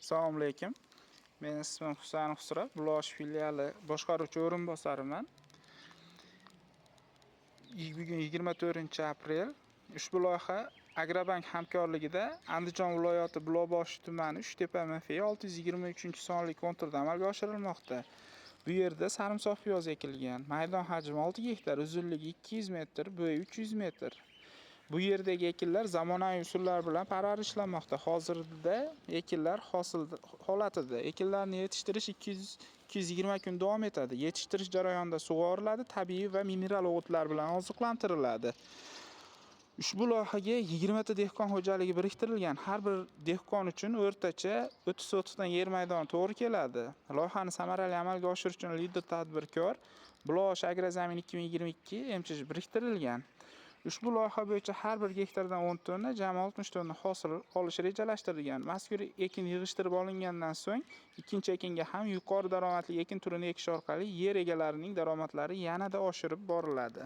Assalomu alaykum. Meni ismim Husan Xusrav, Bulosh filiali boshqaruvchi o'rinbosariman. Bugun 24-aprel. Ushbu loyiha Agrobank hamkorligida Andijon viloyati Buloqboshi tumani Uchtepa MFI 623-sonli konturda amalga oshirilmoqda. Bu yerda sarimsoq piyoz ekilgan. Maydon hajmi 6 gektar, uzunligi 200 metr, bo'yi 300 metr. Bu yerdagi ekinlar zamonaviy usullar bilan parvarishlanmoqda. Hozirda ekinlar hosil holatida. Ekinlarni yetishtirish 200 220 kun davom etadi. Yetishtirish jarayonida sug'oriladi, tabiiy va mineral o'g'itlar bilan oziqlantiriladi. Ushbu loyihaga 20 ta dehqon xo'jaligi biriktirilgan. Har bir dehqon uchun o'rtacha 30 sotixdan yer maydoni to'g'ri keladi. Loyihani samarali amalga oshirish uchun lider tadbirkor Bulosh Agrozamin 2022 MChJ biriktirilgan. Ushbu loyiha bo'yicha har bir gektardan 10 tonna, jami 60 tonna hosil olish rejalashtirilgan. Mazkur ekin yig'ishtirib olingandan so'ng ikkinchi ekinga ham yuqori daromadli ekin turini ekish orqali yer egalarining daromadlari yanada oshirib boriladi.